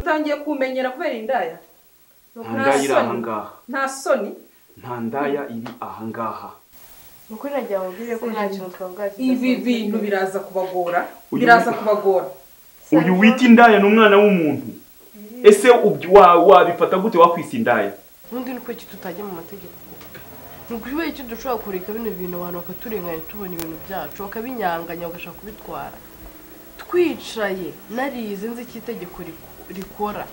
Utangiye kumenyera kubera indaya. Nta ndaya iri ahangaha. Nta soni. Nta ndaya iri ahangaha. Nuko nagira ngo mbwire ko nta kintu twavuga. Ibi bintu biraza kubagora. Biraza kubagora. Uyu wita indaya ni umwana w'umuntu. Ese wabifata gute wakwisa indaya? Ubundi ni kuki tutajya mu mategeko? Ni ukubera iki dushobora kureka bino bintu abantu bakaturenganya tubona ibintu byacu bakabinyanganya bagashaka kubitwara. Twicaye narize nzi icyo itegeko rikora.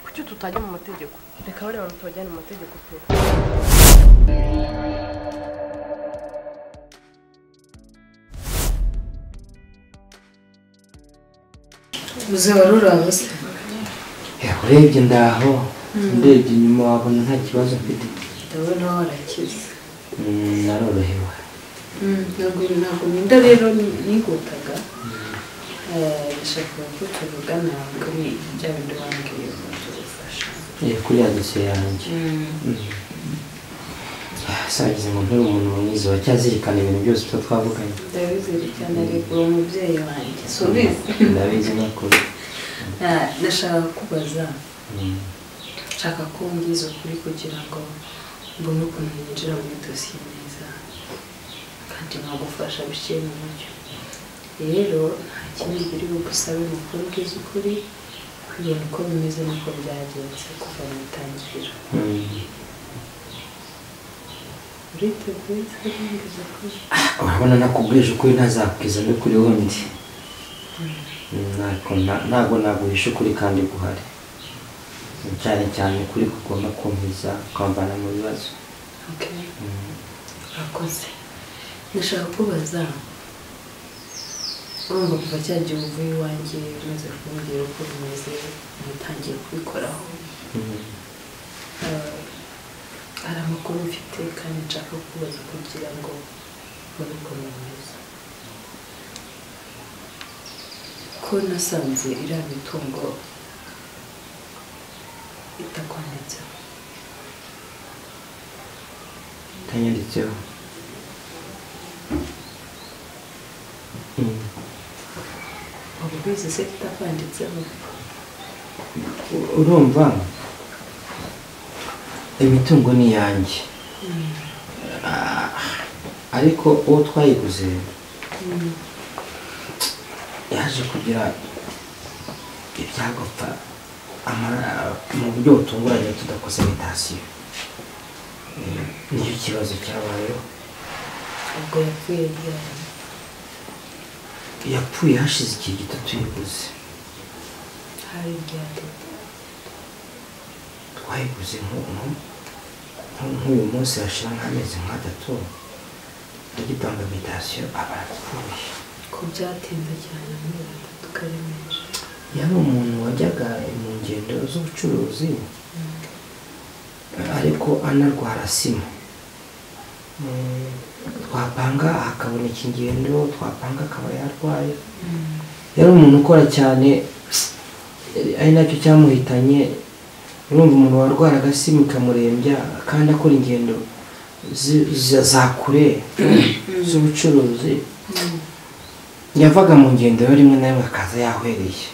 Kuki tutajya mu mategeko? Reka bariya bantu tubajyane mu mategeko pe. Uze waruraba se? Urebye ndaho, ndebye inyuma wabona nta kibazo mfite. Ndabona warakize. Narorohewe. Ntabwo ninda rero nigutaga. Ndashaka ko tuvugana kuri bya bindi wambwiye ngo tugufasha. Kuri ya dosiye yanjye. Sagize ngo nturi umuntu mwiza wacyazirikana ibintu byose tuba twavuganye. Ndabizirikana ariko uwo mubyeyi wanjye subize. Ndabizi nakuri. Ndashaka kubaza. Nshaka ko umbwiza ukuri kugira ngo mbone ukuntu ninjira muri dosiye neza kandi nkagufasha biciye mu mucyo. Rero nta kindi biri bugusabe ni ukubwiza ukuri kwibona uko bimeze n'uko byagenze kuva mu itangiriro. Uriteguye se kumbwiza ukuri? Urabona nakubwije ukuri ntazakubwiza n'ukuri wundi. Ntabwo naguhisha ukuri kandi guhari. Cyane cyane kuri kugomba kumpiza ukamvana mu bibazo. Urakoze. Ndashaka kubaza, urumva kuva cya gihe uvuye iwanjye umaze kumbwira uko bimeze natangiye kubikoraho. Hari amakuru mfite kandi nshaka kubaza kugira ngo mbone ukuntu bimeze. Ko nasanze iriya mitungo itakwanditseho. Itanyanditseho? Waba ubizi se ko itakwanditseho? Urumva imitungo ni iyanjye, ariko uwo twayiguze yaje kugira ibyago apfa mu buryo butunguranye tudakoze mitasiyo. Nicyo kibazo cyabayeho. Ubwo yapfuye ryari? Yapfuye hashize igihe gito tuyiguze. Hari ryari? Twayiguze nk'uyu munsi hashira nk'amezi nk'atatu tugitanga mitasiyo aba arapfuye. Ko byatinze cyane amezi atatu kari menshi. Yari umuntu wajyaga mu ngendo z'ubucuruzi ariko anarwara sima. Twapanga hakaboneka ingendo, twapanga akaba yarwaye. Yari umuntu ukora cyane ari nacyo cyamuhitanye. Urumva umuntu warwaraga sima ikamurembya kandi akora ingendo za kure z'ubucuruzi, yavaga mu ngendo rimwe na rimwe akaza yahwereye.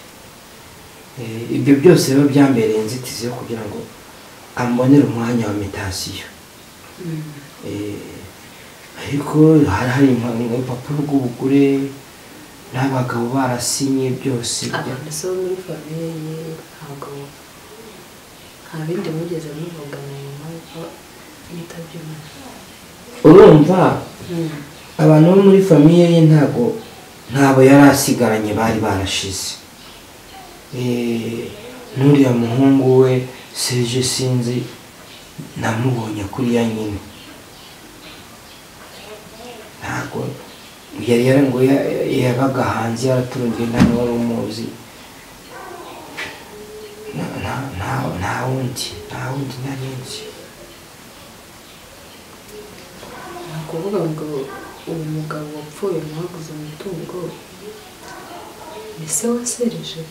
Ibyo byose rero byambereye inzitizi yo kugira ngo ambonere umwanya wa mitasiyo. Ariko hari hari urupapuro rw'ubugure n'abagabo barasinye byose. Abantu se bo muri famiye ye ntabwo nta bindi mugeze muvugana nyuma y'uko yitabye Imana? Urumva abantu bo muri famiye ye ntabwo yari asigaranye, bari barashize. N'uriya muhungu we Serge sinzi namubonye kuriya nyine. Ntabwo yari ngo yabaga hanze yaraturungiye nta n'uwari umuzi. Nta wundi nari nzi. Ni ukuvuga ngo uwo mugabo wapfuye mwaguze umutungo ni se wa Serge?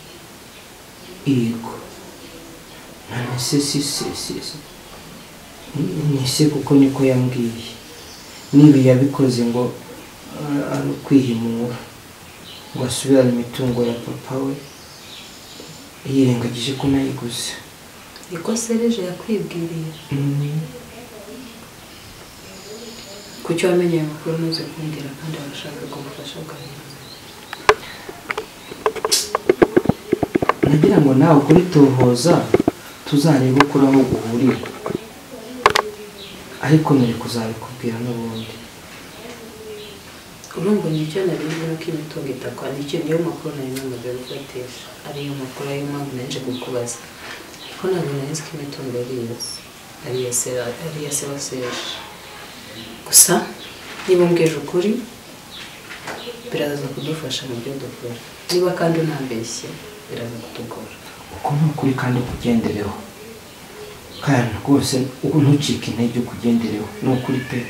Yego. None se si ni se kuko niko yambwiye. Niba yabikoze ngo ari ukwihimura ngo asubirane imitungo ya papa we. Yirengagije ko nayiguze. Niko Serge yakwibwiriye. Kuki wamenye ayo makuru ntuze kumbwira kandi washakaga ubufasha bwanjye? Nagira ngo nawe ukuri tohoza tuzarebe ukuri aho guhurira. Ariko nari kuzabikubwira n'ubundi. Urumva nicyo nari nzi nuko imitungo itakwa nicyo niyo makuru nari namaze gufatisha ariyo makuru ayo mpamvu naje kukubaza. Ariko ntabwo nari nzi ko imitungo ari iyose ari iya se wa Serge. Gusa niba umbwije ukuri biraza kudufasha mu byo dukora. Niba kandi unambeshye biraza kutugora. Uko ni ukuri kandi ukugendereho. Kandi rwose ntucike intege ukugendereho ni ukuri pe.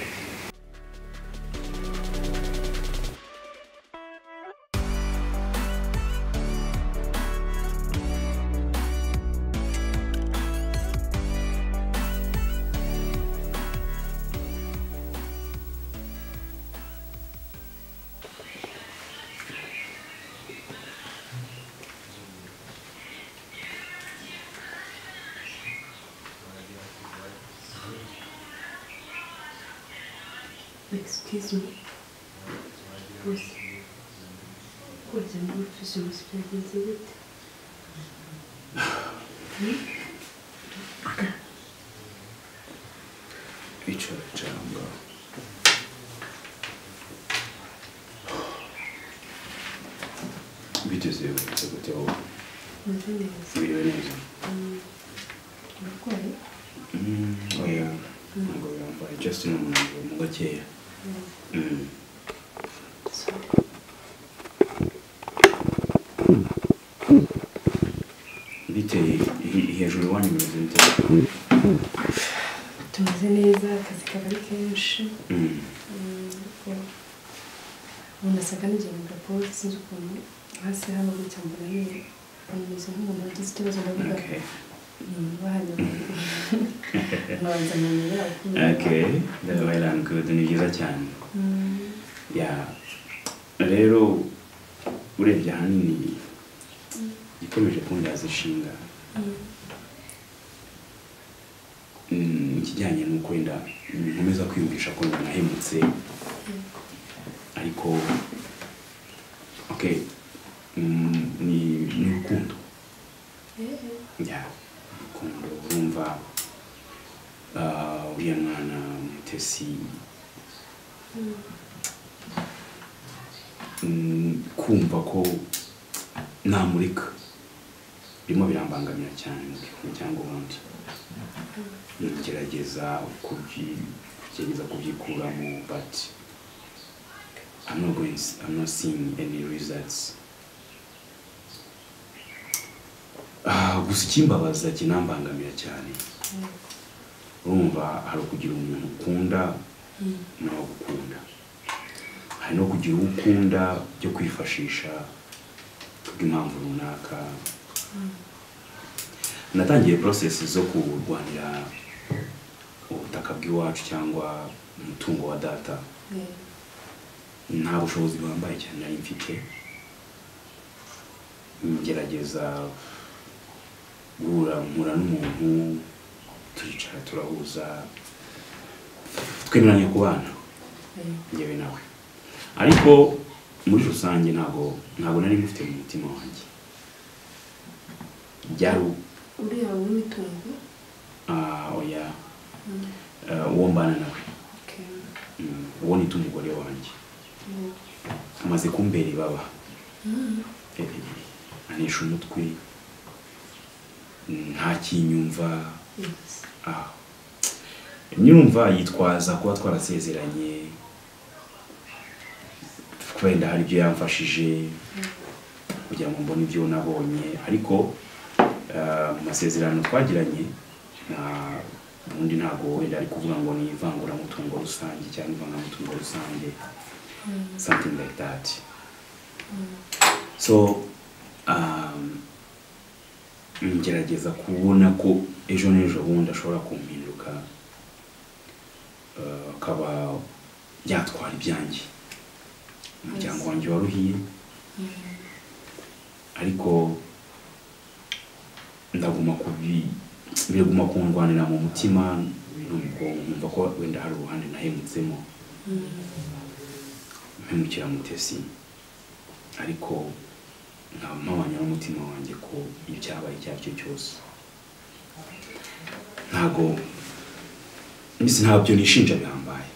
Excuse me. Boss. Koze muri office yose byagenze bite? Icara icara ngaho. Biteze gute wowe? Meze neza. Biriwe neza. Urarwaye? Oya. Ntabwo birambaye just ni umunaniro mu gakeya. Bite hejuru iwanyu bimeze bite? Tumeze neza, akazi kaba ari kenshi. Ubu nasaga n'igihe mu gaporo sinzi ukuntu hasi hano gutya mbona nyine bameze nk'umuntu wagize ikibazo ndavuga. Okay, that's well and good. Ni byiza cyane. Yeah. Rero urebye ahanini ikomeje kundaza ishinga. Ikijyanye n'uko wenda nkomeza kwiyumvisha ko nahemutse. Ariko okay, ni urukundo. Yeah. Urukundo urumva uriya mwana Mutesi kumva ko namurika birimo birambangamira cyane mu gihugu cyangwa ubundi ngerageza kubyikuramo but I'm not seeing any results. Gusa ikimbabaza kinambangamira cyane urumva hari ukugira umuntu ukunda nawe agukunda, hari no kugira uwo ukunda byo kwifashisha kubw'impamvu runaka. Natangiye process zo kurwanira ubutaka bw'iwacu cyangwa umutungo wa data. Nta bushobozi buhambaye cyane nari mfite, ngerageza guhura mpura n'umuntu turicara turahuza twemeranya kubana njyewe nawe, ariko muri rusange ntabwo nari mufite mu mutima wanjye. Byari uriya w'imitungo oya uwo mbana nawe uwo nita umugore wanjye amaze kumbera ibaba anisha umutwe nta kinyumva. Nyumva yitwaza kuba twarasezeranye wenda hari ibyo yamfashije kugira ngo mbone ibyo nabonye, ariko mu masezerano twagiranye ubundi ntabwo wenda ari kuvuga ngo ni ivanguramutungo rusange cyangwa ivangamutungo rusange, something like that. So ngerageza kubona ko ejo n'ejo bundi ashobora kumpinduka akaba yatwara ibyanjye, umuryango wanjye waruhiye, ariko Ndaguma kubi biraguma kundwanira mu mutima no mu bwonko, nkumva ko wenda hari uruhande nahemutsemo mpemukira Mutesi, ariko nkaba mpamanya n'umutima wanjye ko ibyabaye icyo ari cyo cyose ntago mbese ntabyo nishinja bihambaye.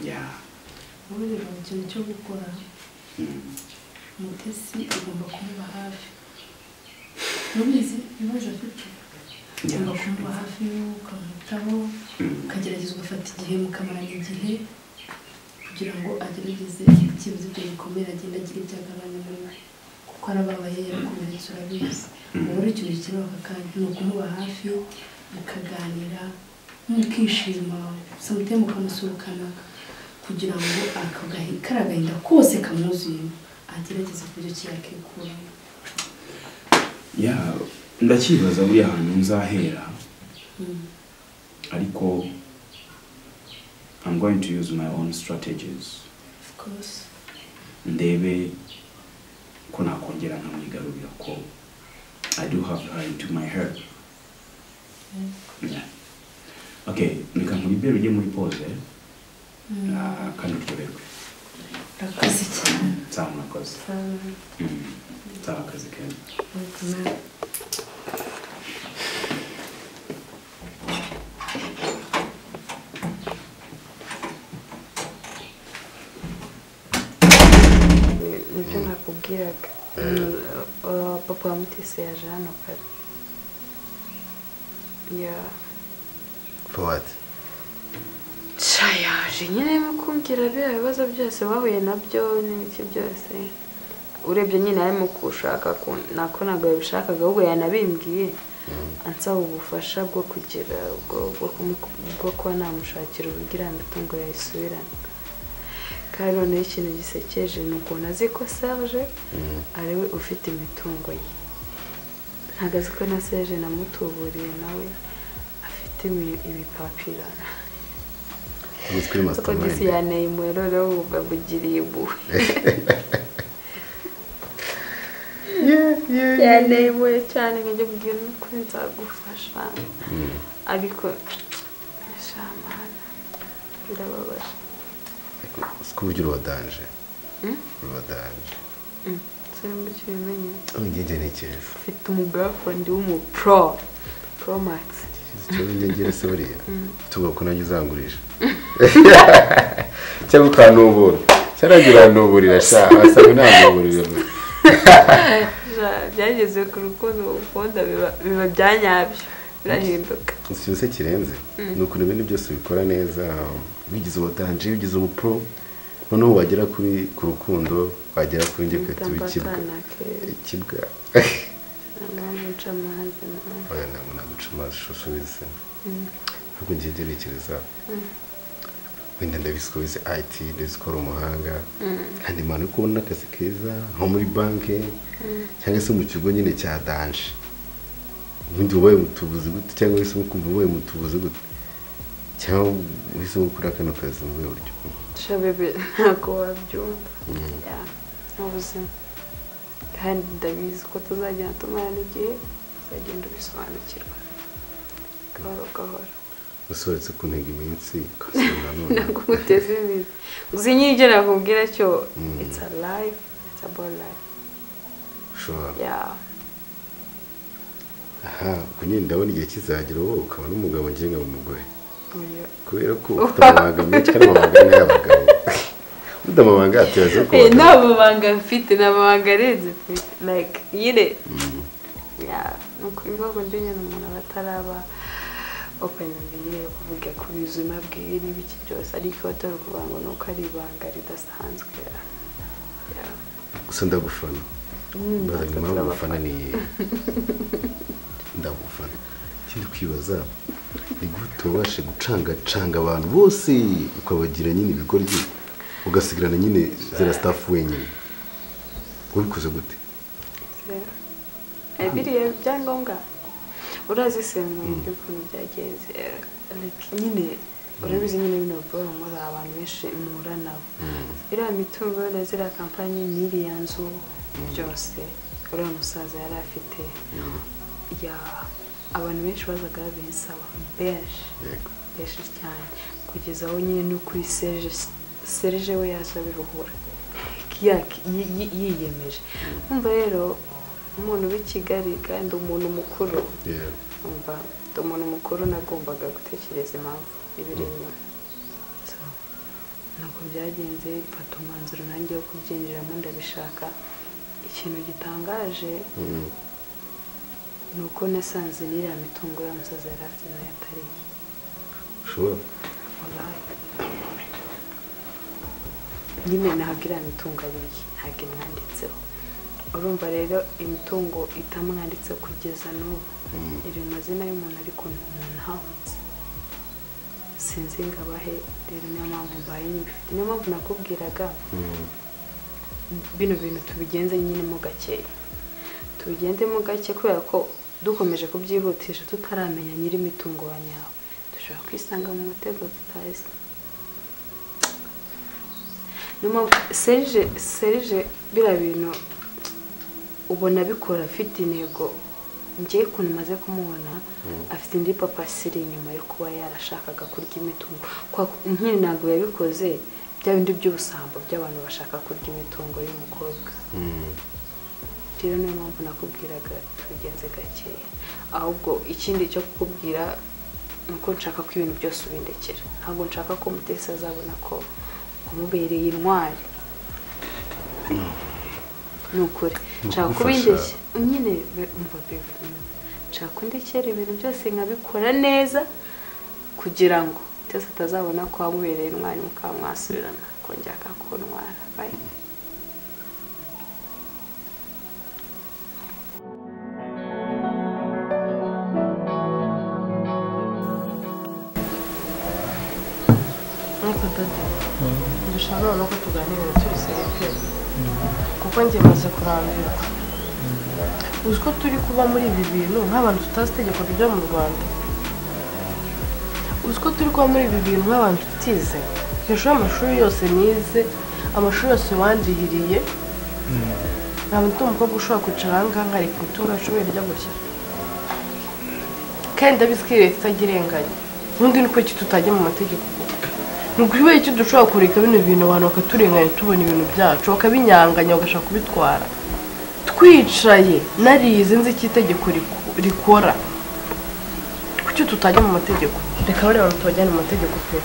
Yeah. Wowe rero ikintu cyo gukora, Mutesi ugomba kumuba hafi. Nubizi ibibazo afite, ugomba kumuba hafi ukamwitaho, ukagerageza ugafata igihe mukamarana igihe kugira ngo agerageze byibuze ibyo bikomere agenda agira ibyo agabanya muri we, kuko arababaye yarakomeretse urabizi. Ubu rero ikintu gikenewe aka kanya ni ukumuba hafi mukaganira mukishima, sometimes mukamusohokana kugira ngo kariya agahinda kose kamwuzuyemo agerageze ku buryo ki yakikuramo. Yeah, ndakibaza buriya hantu nzahera, ariko I'm going to use my own strategies. Of course. Ndebe ko nakongera nkamwigarurira ko I do have her into my head. Yeah. Okay, reka nkuribere ujye muri pause. Kandi uryoherwe. Urakoze cyane. Sawa, murakoze. Sawa, akazi keza. Nibyo nakubwiraga. Papa wa Mutesi yaje hano kare. Yeah. For what? Yaje nyine arimo kumbwira biriya bibazo byose bahuye nabyo n'ibiki byose. Urebye nyine arimo kushaka nako ntabwo yabishakaga ahubwo yanabimbwiye ansaba ubufasha bwo kugira bwo kuba namushakira uburyo iriya mitungo yayisubirana. Kandi noneho ikintu gisekeje ni ukuntu azi ko Serge ariwe ufite imitungo ye. Ntabwo azi ko na Serge namutuburiye nawe afite ibipapira. Kuko disi yanteye impuhwe noneho wumva mbugiriye impuhwe. Yanteye impuhwe cyane nkajya kubwira n'ukuri nzagufasha, ariko shamana birababaje. Siko uburyo uba danje. Uba danje. Sinzi icyo ubimenye. Njye ntekereza. Ufite umugirlfriend w'umu pro max. Icyo njye ngira se buriya. Tuvuga ko nanjye uzangurisha. Cyangwa ukanubura. Cyaragira urantuburira sha, wasanga ntanuburira. Byageze ku rukundo ukunda biba byanyabyo birahinduka. Ikintu se kirenze ni ukuntu ibintu byose ubikora neza, wigize uwatanje, wigize umupro, noneho wagera kuri ku rukundo, wagera kuri njye ugahita uba ikibwa. Ikibwa. Oya ntabwo naguca amazi usubize. Ahubwo ngiye ntekereza wenda ndabizi ko wize IT, ndabizi ko uri umuhanga, kandi Imana yo kubona akazi keza nko muri banki cyangwa se mu kigo nyine cya danje. Ubundi wabaye mutubuzi gute cyangwa wahisemo kumva ubaye mutubuzi gute cyangwa wahisemo gukora kano kazi mu buhe buryo? Sha bebe ntabwo wabyumva. Ni ubuzima kandi ndabizi ko tuzagenda tumarana igihe uzagenda ubisobanukirwa gahoro gahoro. Usohotse kuntega iminsi ukasubira none. Ntabwo uteze iminsi. Gusa nyine ibyo nakubwira cyo it's a life, it's about life. Sure. Yeah. Aha, ubwo nyine ndabona igihe kizagera wowe ukaba n'umugabo njye nkaba umugore. Kubera ko ufite amabanga menshi kandi amabanga ni ay'abagabo. Ufite amabanga atibaza ko abagabo. Nta mabanga mfite, nta mabanga arenze mfite. Like nyine. Yeah, nuko ibibazo ndi nyine umuntu aba ataraba open nyine yo kuvuga ku buzima bwiwe n'ibiki byose, ariko atari ukuvuga ngo nuko ari ibanga ridasanzwe. Yeah. Gusa ndagufana. Mbaza ngo impamvu ngufana ni iyihe? Ndagufana. Ikindi kwibaza ni gute wabashe gucangacanga abantu bose ukabagira nyine ibigoryi ugasigarana nyine zera staff wenyine. Wabikoze gute? Biriya byangombwa urazi se mu by'ukuntu byagenze nyine urabizi nyine bino boro muri abantu benshi muhura nabo. Iriya mitungo na ziriya kampani n'iriya nzu byose uriya musaza yari afite. Ya, abantu benshi bazaga babinsaba, benshi benshi cyane, kugeza aho nyine no kuri Serge we yaje abihuhura yiyemeje. Umva rero umuntu w'i Kigali kandi umuntu mukuru, umva umuntu mukuru nagombaga gutekereza impamvu ibiri inyuma. So nuko byagenze, mfata umwanzuro nanjye wo kubyinjiramo ndabishaka. Ikintu gitangaje ni uko nasanze n'iriya mitungo ya musaza yari afite nayo atari iye. Sure. Wallahi. Nyine ntabwo iriya mitungo ari iye, ntabwo imwanditseho. Urumva rero imitungo itamwanditseho kugeza n'ubu iri mu mazina y'umuntu, ariko ntawunzi, sinzi ngo abahe. Rero niyo mpamvu mbaye nyibifite, niyo mpamvu nakubwiraga bino bintu tubigenze nyine mo gakeya, tubigendemo gake, kubera ko dukomeje kubyihutisha tutaramenya nyiri imitungo wa nyawe dushobora kwisanga mu mutego tutazi. Niyo mpamvu Serge biriya bintu ubona abikora afite intego. Njye ukuntu maze kumubona afite indi papa siri inyuma yo kuba yarashakaga kurya imitungo. Nkiri ntabwo yabikoze bya bindi by'ubusambo by'abantu bashaka kurya imitungo y'umukobwa. Rero niyo mpamvu nakubwiraga tubigenze gakeya. Ahubwo ikindi cyo kukubwira ni uko nshaka ko ibintu byose ubindekera. Ntabwo nshaka ko Mutesi azabona ko wamubereye intwari. Ni ukuri nshaka kubindekera nyine, umva bebe, nshaka kundekera ibintu byose nkabikora neza kugira ngo Mutesi atazabona ko wamubereye intwari mukaba mwasubirana kongera akakuntwara. Bye. Ariko dade, dushaka noneho ko tuganira ibintu turi seriye pe, kuko njye maze kurambirwa. Uzi ko turi kuba muri ibi bintu nk'abantu tutazi itegeko ryo mu Rwanda. Uzi ko turi kuba muri ibi bintu nk'abantu tutize. Hejuru y'amashuri yose nize, amashuri yose wandihiriye, ntabwo ndi umukobwa ushobora kwicara aha ngaha nkareka imitungo yacu irya gutya. Kandi ndabizi ko iyi leta itajya irenganya. Ubundi ni kuki tutajya mu mategeko koko? Ni ukubera iki dushobora kureka bino bintu abantu bakaturenganya tubona ibintu byacu, bakabinyanganya bagashaka kubitwara. Twicaye narize nzi icyo itegeko rikora. Kuki tutajya mu mategeko? Reka bariya bantu tubajyane mu mategeko pe.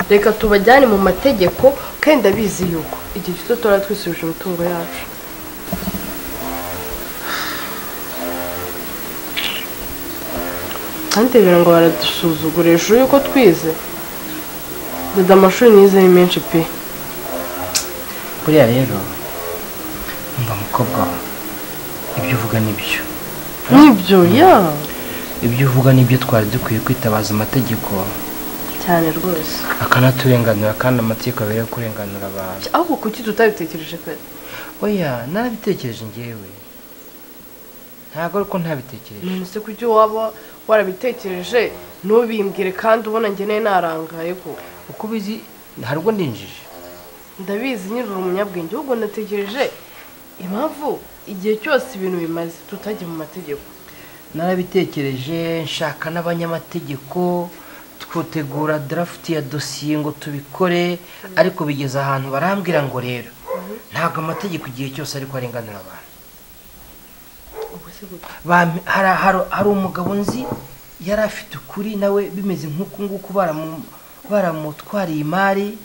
Reka tubajyane mu mategeko, kandi ndabizi yuko igihe gito turaba twisubije imitungo yacu. Kandi ngo baradusuzugura hejuru yuko twize. Dada amashuri nize ni menshi pe. Buriya rero umva mukobwa, ibyo uvuga nibyo. Nibyo ya. Ibyo uvuga nibyo, twari dukwiye kwitabaza amategeko cyane rwose, akanaturenganura, kandi amategeko abereye kurenganura abantu. Ahubwo kuki tutabitekereje kare? Oya, narabitekereje njyewe, ntabwo ariko ntabitekereje. None se kuki waba warabitekereje ntubimbwire kandi ubona njye nayo narangaye ko? Uko ubizi hari ubwo ndinjije. Ndabizi nyiri uri umunyabwenge, ahubwo natekereje impamvu igihe cyose ibintu bimaze tutajya mu mategeko. Narabitekereje nshaka n'abanyamategeko, twotegura draft ya dosiye ngo tubikore, ariko bigeze ahantu barambwira ngo rero ntabwo amategeko igihe cyose ariko arenganura abantu. Hari umugabo nzi yari afite ukuri nawe bimeze nk'uku nguku, baramutwariye imari,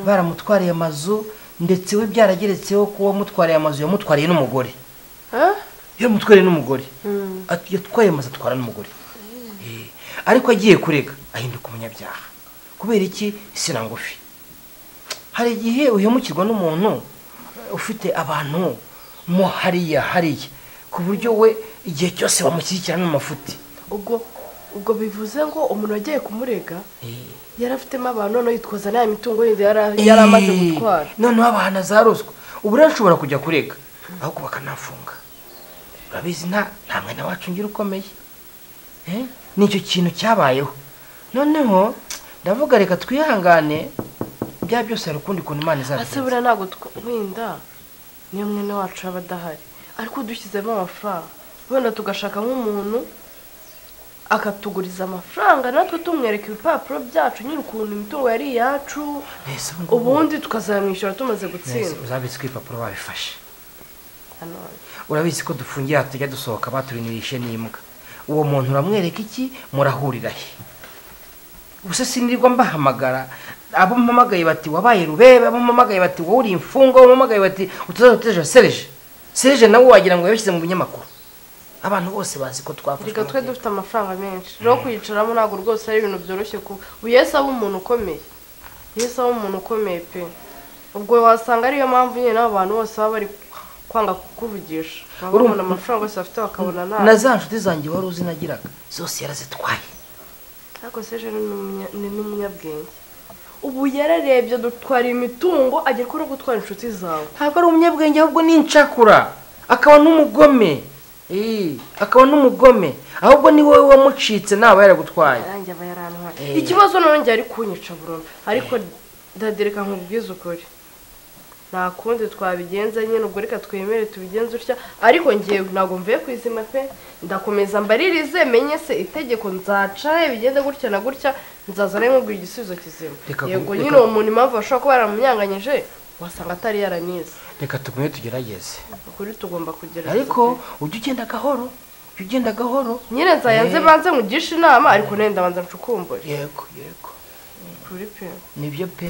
baramutwariye amazu, ndetse we byarageretseho ko uwamutwariye amazu yamutwariye n'umugore. Yamutwariye n'umugore, yatwaye amazu atwara n'umugore. Ariko agiye kurega ahinduka umunyabyaha. Kubera iki? Isina ngufi. Hari igihe uhemukirwa n'umuntu ufite abantu mo hariya hariya, ku buryo we igihe cyose bamushyigikira n'amafuti. Ubwo bivuze ngo umuntu wagiye kumurega yari afitemo abantu, noneho yitwaza n'aya mitungo yindi yari amaze gutwara, noneho abahana za ruswa. Ubu rero nshobora kujya kurega ahubwo bakanafunga. Urabizi nta mwana wacu ngira ukomeye, nicyo kintu cyabayeho. Noneho ndavuga reka twihangane, bya byose hari ukundi kuntu Imana izabigenza. Ase buriya ntabwo twinda niyo mwene wacu aba adahari, ariko dushyizemo amafaranga Wenda tugashaka nk'umuntu akatuguriza amafaranga natwe tumwereka ibipapuro byacu nyine ukuntu imitungo yari iyacu, ubundi tukazamwishyura tumaze gutsinda. Uzabitse ko ibipapuro babifashe. Urabizi ko dufungiye aha tujya dusohoka baturinishe n'imbwa. Uwo muntu uramwereka iki? Murahurira he? Ubuse sinirwa mbahamagara, abo mpamagaye bati wabaye rubebe, abo mpamagaye bati wowe uri imfungwa, abo mpamagaye bati utazateje Serge. Serge nawe wagira ngo yabishyize mu binyamakuru. Abantu bose bazi ko twafashwe. Reka twe dufite amafaranga menshi. Rero kuyicaramo ntabwo rwose ari ibintu byoroshye ku Yesu aba umuntu ukomeye. Yesu aba umuntu ukomeye pe. Ubwo wasanga ariyo mpamvu nyine n'abantu bose baba bari kwanga kukuvugisha. Babona amafaranga bose bafite bakabona nabi. Na za nshuti zanjye wari uzi nagiraga zose yarazitwaye. Ariko Serge ni n'umunyabwenge. Ubu yararebye dutwara imitungo agiye no gutwara inshuti zawe. Ntabwo ari umunyabwenge ahubwo ni incakura, akaba n'umugome. Akaba n'umugome ahubwo ni wowe wamucitse naba yaragutwaye. Nanjye aba yarantwaye. Ikibazo none njye ari kunyica burundu. Ariko ndadereka nkubwize ukuri. Nta kundi twabigenza nyine ubwo reka twemere tubigenze utya, ariko ngewe ntabwo mvuye ku izima pe. Ndakomeza mbaririze menye se itegeko nzaca bigende gutya na gutya, nzaza rero nkubwira igisubizo kizima. Yego nyine uwo muntu impamvu ashobora kuba yaramunyanganyije wasanga atari yaranize. Reka tugume tugerageze. Ukuri tugomba kugerageza. Ariko ujye ugenda gahoro, ujye ugenda gahoro. Nyine nzayanze banze mugisha inama ariko nenda banza ncukumbure. Yego yego. Kuri pe. Nibyo pe.